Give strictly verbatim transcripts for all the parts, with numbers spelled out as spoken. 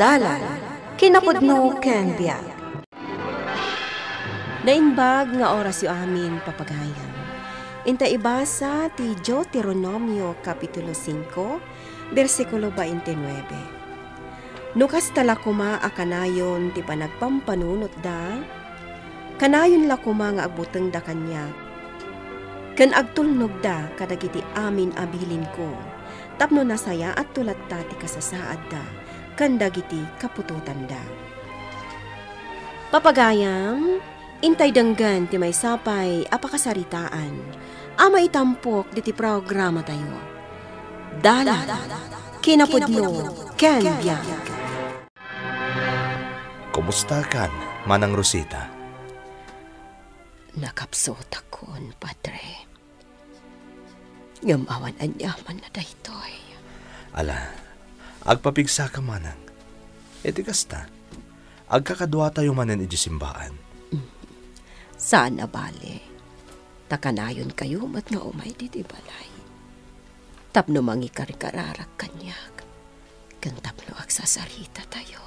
Dalan, kinapudno ken biag. Naimbag nga orasyo amin, papagayam. Inta ibasa ti Deuteronomio Kapitulo singko, bersikulo baintinuebe. No kasta la koma a kanayon ti panagpampanunotda, kanayon la koma nga agbutengda kaniak, ken agtulnogda kadagiti amin a bilinko, tapno nasayaatto latta ti kasasaadda ken dagiti kaputotanda. Papagayam, intay denggen ti maysa pay a pakasaritaan a maitampok diti programatayo. Dalan, kinapudno, ken biag. Kumustakan, Manang Rosita? Nakapsutakon, Padre. Ngem awan aniamanna daytoy. Ala, agpapigsaka, Manang. Iti kasta, agkakaduatayo manen iti simbaan. Saan a bale, ta kanayonkayo met nga umay ditoy balay. Tapno mangikarkararak kaniak, ken tapno agsasaritatayo.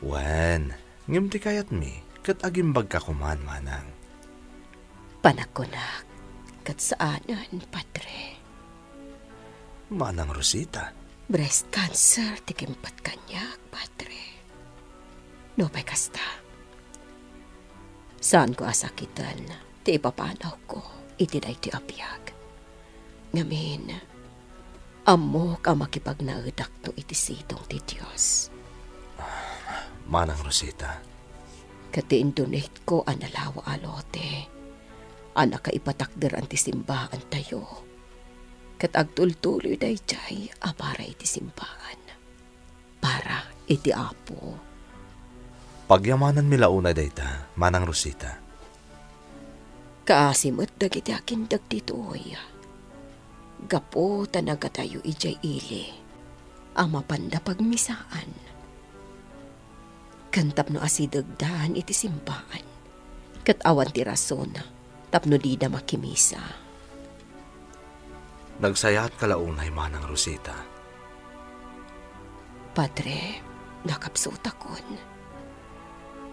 Wen, ngem ti kayatmi, ket agimbagka koman, Manang. Panagkunak, ket saanen, Padre. Manang Rosita. Breast cancer ti kimpat kaniak, Padre. Nupay kasta, saanko a sakiten ti ipapanawko iti daytoy a biag. Ngamin, ammok a makipagnaedakto iti sidong ti Dios. Manang Rosita. Ket ti indunitko a nalawa a lote a nakaipatakderan ti simbaantayo, ket agtultuloy daydiay a para iti simbaan, para iti Apo. Pagyamananmi la unay dayta, Manang Rosita. Kaasi met dagiti agindeg ditoy, gapu ta nagatayo idiay ili a mapanda pagmisaan, ken tapno asidegdan iti simbaan, ket awan ti rason tapno dida makimisa. Nagsayaatka la unay, Manang Rosita. Padre, nakapsutakon.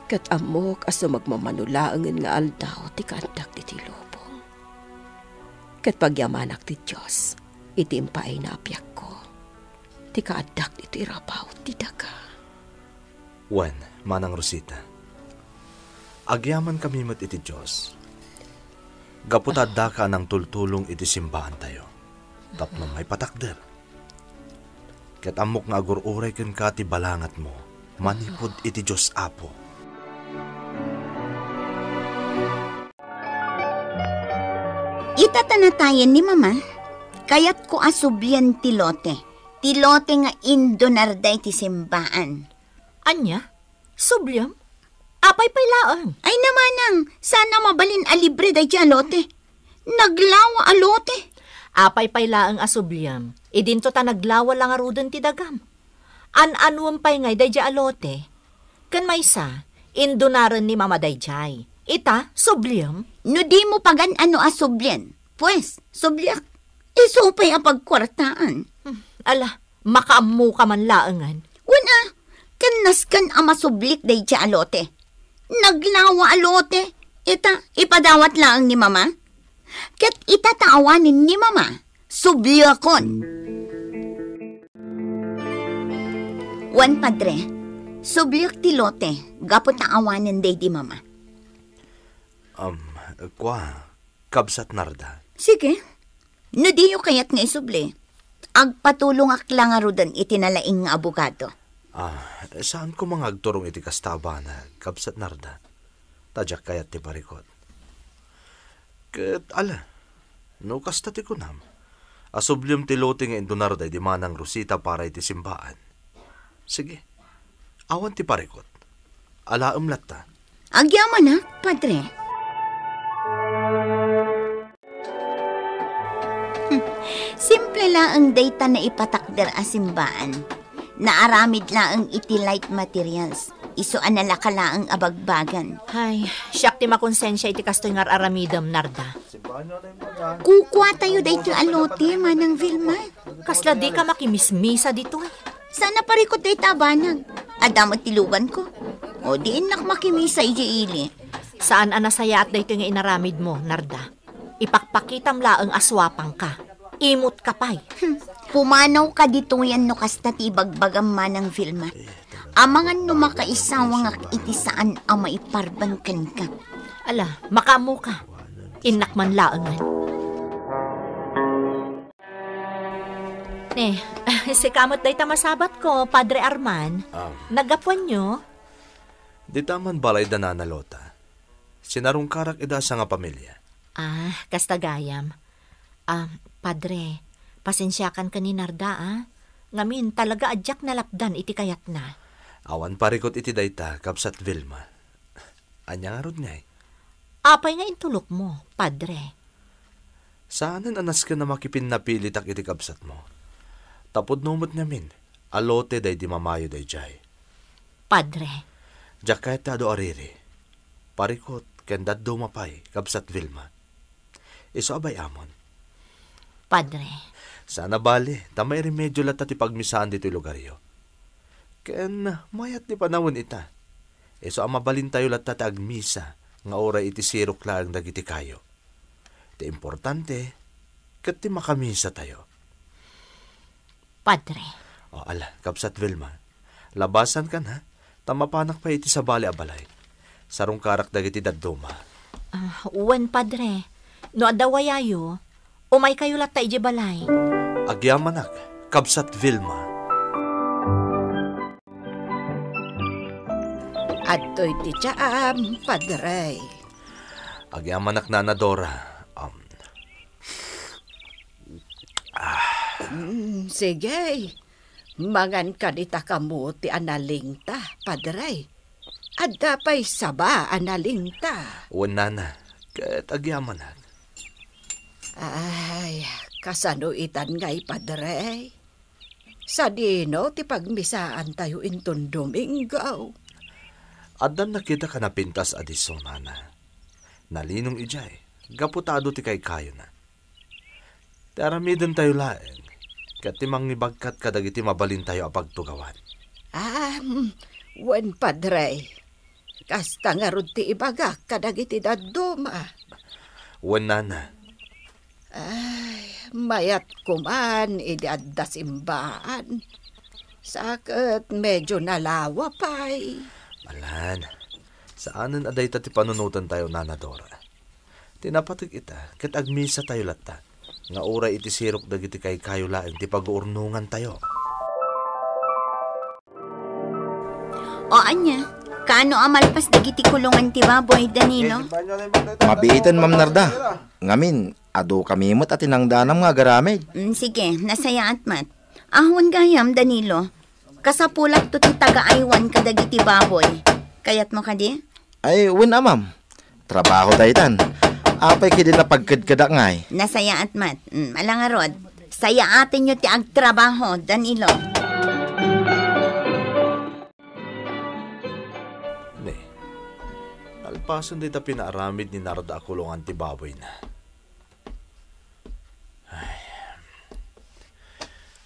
Ket ammok a sumagmamano laengen nga aldaw ti kaaddak ditoy lubong. Ket pagyamanak ti Dios iti impaayna a biagko ti kaaddak ditoy rabaw ti daga. Wen, Manang Rosita, agyamankami met iti Dios. Gapu ta addaka a nangtultulong iti simbaantayo, tapno maipatakder. Ket ammok nga agur-uray kenka ti balangatmo manipud iti Dios Apo. Ita ta natayen ni Mama, kayatko a sublien ti lote. Ti lote nga indonarda iti simbaan. Ania? Subliem? Apay pay laeng? Ay, namanang, saan a mabalin a libre daydiay a lote. Naglawa a lote. Apay pay laeng a subliem, idinto ta naglawa la ngaruden ti dagam. An-anuem pay ngay daydiay a lote? Ken maysa, indunaren ni Mama daydiay. Ita, subliem? No dimo pagan-ano a sublien, pues, subliak. Isu pay a pagkuartaan. Hmm, ala, makaammoka man laengen. Wen a, ken nasken a masublik daydiay a lote. Naglawa a lote, ita, ipadawat laeng ni Mama. Ket ita ta awanen ni Mama, subliakon. Wen, Padre, subliak ti lote gapu ta awanen daydi Mama. Um, kua, Kabsat Narda. Sige. No diyo kayat nga isubli, agpatulongak la ngaruden iti nalaing nga abogado. Ah, saan koma nga agturong iti kasta a banag, Kabsat Narda? Ta diak kayat ti parikut. Ket ala, no kasta ti kunam, asubliem ti lote nga indunar daydi Manang Rosita para iti simbaan. Sige, awan ti parikut. Alaem latta. Agyamanak, Padre. Simple laeng dayta naipatakder a simbaan. Naaramid laeng iti light materials. Isu a nalaka laeng a bagbagan. Ay, siak ti makonsensia iti kastoy nga ar-aramidem, Narda. Kukuatayo daytoy a lote, Manang Vilma. Kasla dika makimismisa ditoy. Saan a parikut dayta a banag. Adda met ti luganko. O, di innak makimisa idiay ili. Saan a nasayaat daytoy nga inaramidmo, Narda. Ipakpakitam laeng a suapangka. Imutka pay. Hmm. Pumanawka ditoyen no kasta ti ibagbagam manang Vilma. Amangan no makaisawangak iti saan a maiparban kenka. Ala, makaammoka. Innak man laengen. Eh, sika met dayta masabatko, Padre Arman. Ah. Naggapuanyo? Dita man balay da Nana Lota. Sinarungkarak ida a sangapamilia. Ah, kasta gayam. Ah, Padre, pasensiakan ken ni Narda, ah. Ngamin, talaga a diak nalapdan iti kayatna. Awan parikut iti dayta, Kabsat Vilma. Ania ngarud ngay? Apay nga intulokmo, Padre? Saanen a nasken a makipinnapilitak iti kabsatmo. Ta pudno met ngamin a lote daydi mamayo daydiay. Padre. Diak kayat ti adu a riri. Parikut ken dadduma pay, Kabsat Vilma. Isu a bay-amon. Padre. Saan a bali, ta mairemedio latta ti pagmisaan ditoy lugaryo. Ken mayat ti panawen ita. Isu a mabalintayo latta ti agmisa nga uray iti sirok laeng dagiti kayo. Ti importante, ket ti makamisatayo. Padre. O, ala, Kabsat Vilma. Labasankan, ha? Ta mapanak pay iti sabali a balay. Sarungkarak dagiti dadduma. Ah, wen, Padre. No adda wayayo, umaykayo latta idiay balay. Agyamanak, Kabsat Vilma. Adtoy ti tsaam, Padre. Agyamanak, Nana Dora. Um, ah. Mm, sige. Mangan ka dita kamo ti analingta, Padre. Adda pay saba a nalingta. Wen, Nana, ket agyamanak. Ay, kasano itan ngay, Padre? Sadino ti pagmisaantayo inton Domingo? Addan nakitak a napintas a disso, Nana. Nalinong idiay, gapu ta adu ti kaykayona. Ti aramidentayo laeng, ket ti mangibagkat kadagiti mabalintayo a pagtugawan. Ah, mm, wen, Padre. Kasta ngarud ti ibagak kadagiti dadduma. Wen, Nana. Ay, mayat koman idi adda simbaan. Sa ket medio nalawa pay. Malan, saanen a dayta ti panunotentayo, Nana Dora. Ti napateg ita, ket agmisatayo latta, nga uray iti sirok dagiti kaykayo laeng ti paguurnongantayo. O ania, kaano a malpas dagiti kulongan ti baboy, Danilo? Mabiiten, Ma'am Narda. Ngamin, adu kami met a tinangdanam nga agaramid. Mm, sige, nasayaat met. Awan gayam, Danilo. Kasapulakto ti tagaaywan kadagiti baboy. Kayatmo kadi? Ay, wen a, ma'am. Trabaho daytan. Apay kadi napagkedkedak ngay? Nasayaat met. Mm, ala ngarud. Sayaatenyo ti agtrabaho, Danilo. Ne, nalpasen dayta pinaaramid ni Narda a kulongan ti baboyna. Ay.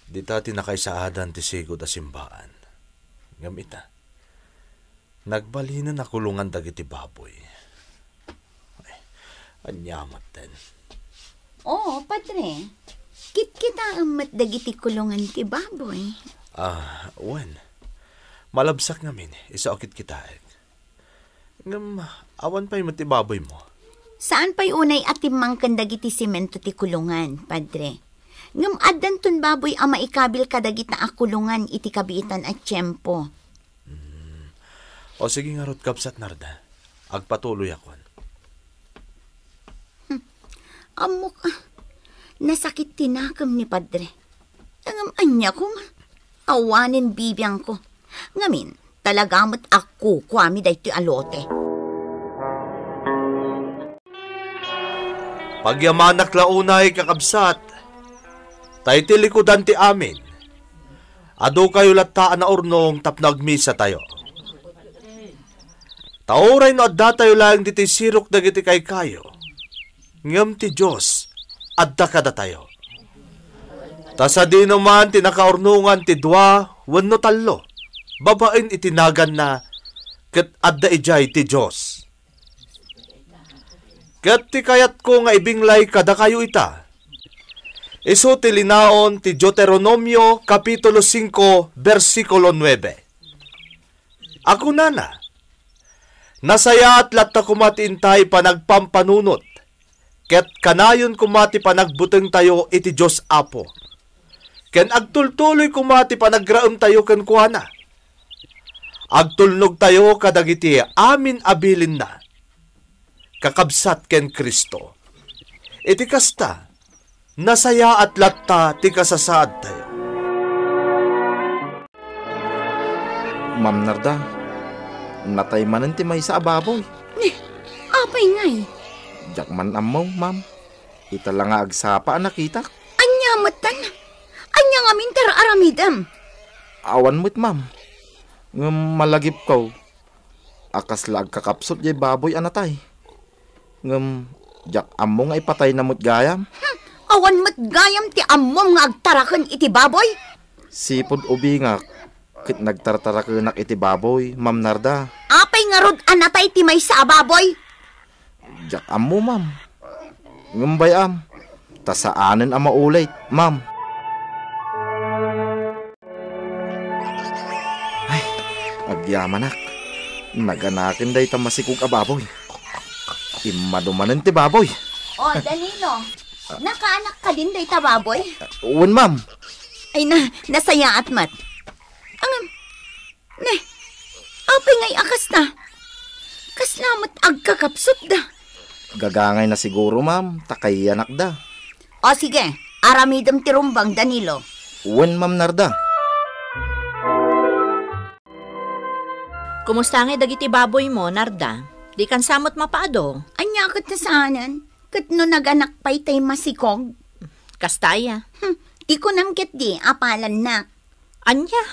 Dita ti nakaisaadan ti sigud a simbaan. Ngem ita, nagbalinen a kulongan dagiti baboy. Ay, ania metten? Oo, Padre. Kitkitaem met dagiti kulongan ti baboy. Ah, wen. Malabsak ngamin, isu a kitkitaek. Ngem, awan pay met ti baboymo. Saan pay unay a timmangken dagiti semento ti kulongan, Padre. Ngem addanton baboy a maikabil kadagita a kulongan iti kabiitan a tiempo. Hmm. O sige ngarud, Kabsat Narda. Agpatuloyakon. Hmm. Ammok, ah, nasakit ti nakem ni Padre. Ngem ania koma? Awanen bibiangko. Ngamin, talaga met a kukuami daytoy a lote. Pagyamanak la unay, kakabsat, ta iti likudan ti amin, adukayo latta a naurnong tapno agmisatayo. Ta uray no addatayo laeng ditoy sirok dagiti kaykayo, ngem ti Dios adda kadatayo. Ta sadino man ti nakaurnongan ti dua wenno tallo, babaen iti naganna, ket adda idiay ti Dios. Ket ti kayatko nga ibinglay kadakayo ita, isu ti linaon ti Deuteronomio Kapitulo singko, bersikulo nuebe. A kunana, "Nasayaat latta koma ti intay panagpampanunot, ket kanayon koma ti panagbutengtayo iti Dios Apo, ken agtultuloy koma ti panagraemtayo kenkuana. Agtulnogtayo kadagiti amin a bilinna, kakabsat ken Cristo. Iti kasta, nasayaat latta ti kasasaadtayo." Ma'am Narda, natay manen ti maysa a baboy. Ni, apay ngay? Diak man ammo, ma'am. Ita la nga agsapa a nakitak. Ania metten? Ania ngamin ti ar-aramidem? Awan met, ma'am. Ngem malagipko a kasla agkakapsut jay baboy a natay. Ngem diak ammo nga ipatayna met gayam. Hmm, awan met gayam ti ammom nga agtaraken iti baboy? Sipud ubingak ket nagtartarakenak iti baboy, Ma'am Narda. Apay ngarud a natay ti maysa a baboy? Diak ammo, ma'am. Ngem bay-am, ta saanen a maulit, ma'am. Ay, agyamanak. Naganaken dayta masikog a baboy. Immadu manen ti baboy. O, Danilo, nakaanak kadin dayta baboy? Wen, ma'am. Ay na, nasayaat met. Ngem, ne, apay ngay a kasta? Kasla met agkakapsutda? Gagangayna siguro, ma'am, ta kayanakda. O sige, aramidem ti rumbang, Danilo. Wen, Ma'am Narda. Kumusta ngay dagiti baboymo, Narda? Dikan sa met mapaado? Ania ket ta saanen? Ket no naganak pay tay masikog? Kasta aya. Hmm, ti kunam ketdi, apalannak. Ania?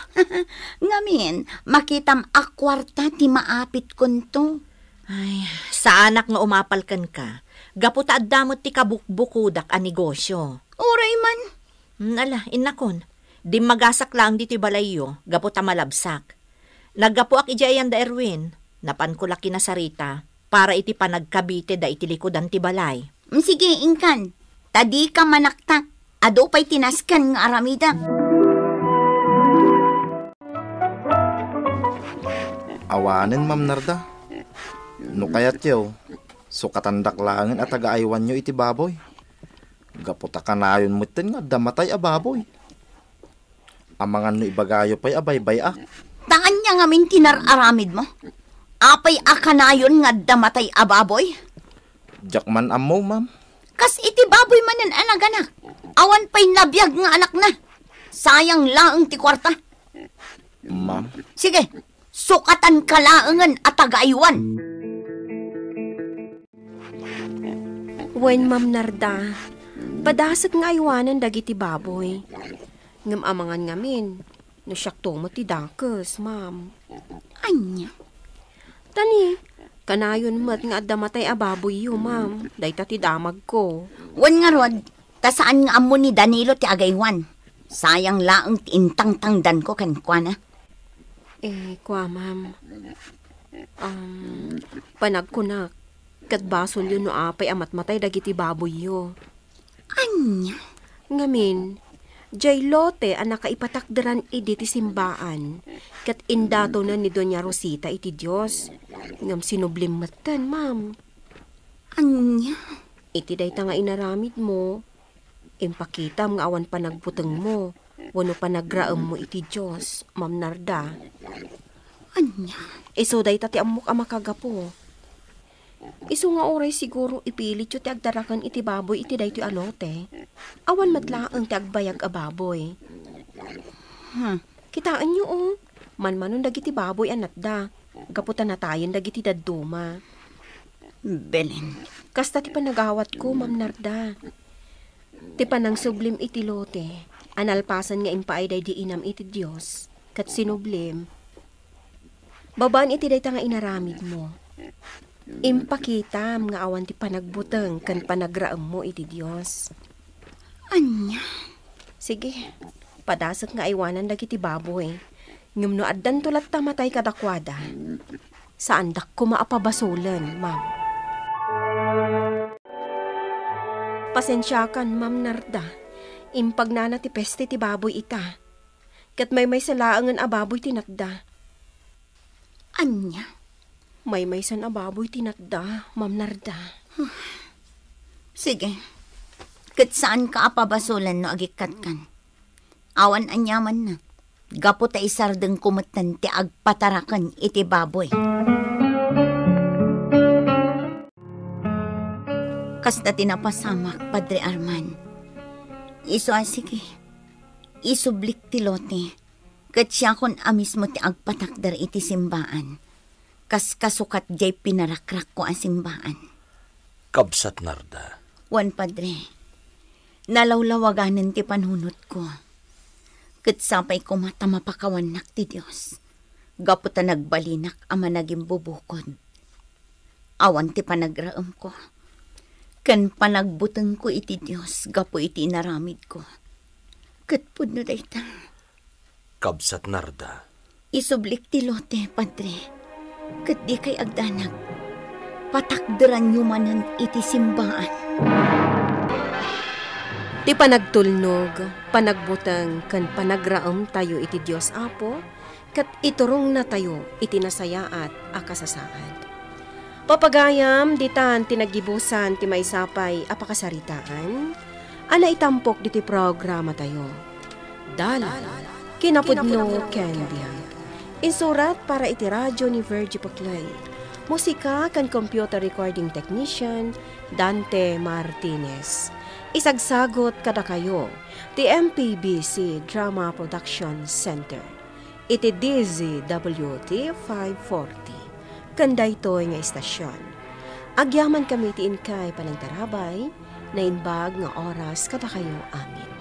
Ngamin, makitam a kuarta ti maapitkonto. Ay, saanak nga umapal kenka. Gapu ta adda met ti kabukbukodak a negosio. Uray man. Hmm, ala, innakon. Dimmagasak laeng ditoy balayyo, gapu ta malabsak. Naggapuak idiay ayan da Erwin, napanko la kinasarita para iti panagkabitida iti likudan ti balay. Mm, sige, inkan. Ta dika manaktak. Adu pay ti nasken nga aramidek. Awanen, Ma'am Narda. No kayatyo, sukatandak laengen a taga-aywanyo iti baboy. Gapu ta kanayon metten nga adda matay a baboy. Amangan no ibagayo pay a baybay-ak. Ta ania ngamin ti nar-aramidmo? Apay a kanayon nga adda matay a baboy? Diak man ammo, ma'am. Kas iti baboy manen a naganak, awan pay nabiag nga anakna. Sayang laeng ti kuarta. Ma'am. Sige, sukatanka laengen a taga-aywan. Wen, Ma'am Narda, padasek nga aywanen dagiti baboy. Ngem amangan ngamin, no siakto met ti dakes, ma'am. Ania? Ta ni, kanayon met nga adda matay a baboyyo, ma'am. Dayta ti damagko. Wen ngarud, ta saan nga ammo ni Danilo ti agaywan. Sayang laeng ti intangtangdanko kenkuana. Eh, kua, ma'am. Um, panagkunak, ket basolyo no apay a matmatay dagiti baboyyo. Ania? Ngamin, jay lote a nakaipatakderan idi ti simbaan, ket indatonen ni Doña Rosita iti Dios. Ngem sinublim metten, ma'am. Ania? Iti dayta nga inaramidmo, impakitam nga awan panagbutengmo wenno panagraemmo iti Dios, Ma'am Narda. Ania? Isu dayta ti ammok a makagapu. Isu nga uray siguro ipilityo ti agtaraken iti baboy iti daytoy a lote. Awan met laeng ti agbayag a baboy. Hmm. Kitaenyo, o. Manmanon dagiti baboy a natda, gapu ta natayen dagiti dadduma. Belen. Kasta ti panagawatko, Ma'am Narda. Ti panangsublim iti lote, a nalpasan nga impaay daydi inam iti Dios, ket sinublim. Babaen iti dayta nga inaramidmo, impakitam nga awan ti panagbuteng ken panagraemmo iti Dios. Ania? Sige, padasek nga aywanan dagiti baboy. Ngem no addanto latta matay kadakuada, saandak koma a pabasolen, ma'am. Pasensiakan, Ma'am Narda. Impagnana ti peste ti baboy ita. Ket maymaysa laengen a baboy ti natda. Ania? Maymaysan a baboy ti natda, Ma'am Narda. Sige. Ket saanka a pabasolen no agikkatkan. Awan aniamanna. Gapu ta isardengko metten ti agpataraken iti baboy. Kasta ti napasamak, Padre Arman. Isu a sige, isublik ti lote, ket siakon a mismo ti agpatakder iti simbaan. Kas kasukat diay pinarakrakko a simbaan. Kabsat Narda. Wen, Padre, nalawlawaganen ti panunotko. Ket sapay koma ta mapakawannak ti Dios, gapu ta nagbalinak a managimbubukod. Awan ti panagraemko ken panagbutengko iti Dios gapu iti inaramidko. Ket pudno dayta. Kabsat Narda. Isublik ti lote, Padre, ket dikay agdanag. Patakderanyo manen iti simbaan. Ti panagtulnog, panagbuteng, ken panagraemtayo iti Dios Apo, ket iturongnatayo iti nasayaat a kasasaad. Papagayam, ditan ti naggibusan ti maysa pay a pakasaritaan a naitampok diti programatayo. Dalan, kinapudno ken biag. Insurat para iti radyo ni Virgie Puclay. Musika ken computer recording technician, Dante Martinez. Isagsagot kadakayo ti M P B C Drama Production Center iti D Z W T five forty. Ken daytoy nga istasyon, agyamankami iti inkay panangtarabay, naimbag nga oras kadakayo amin.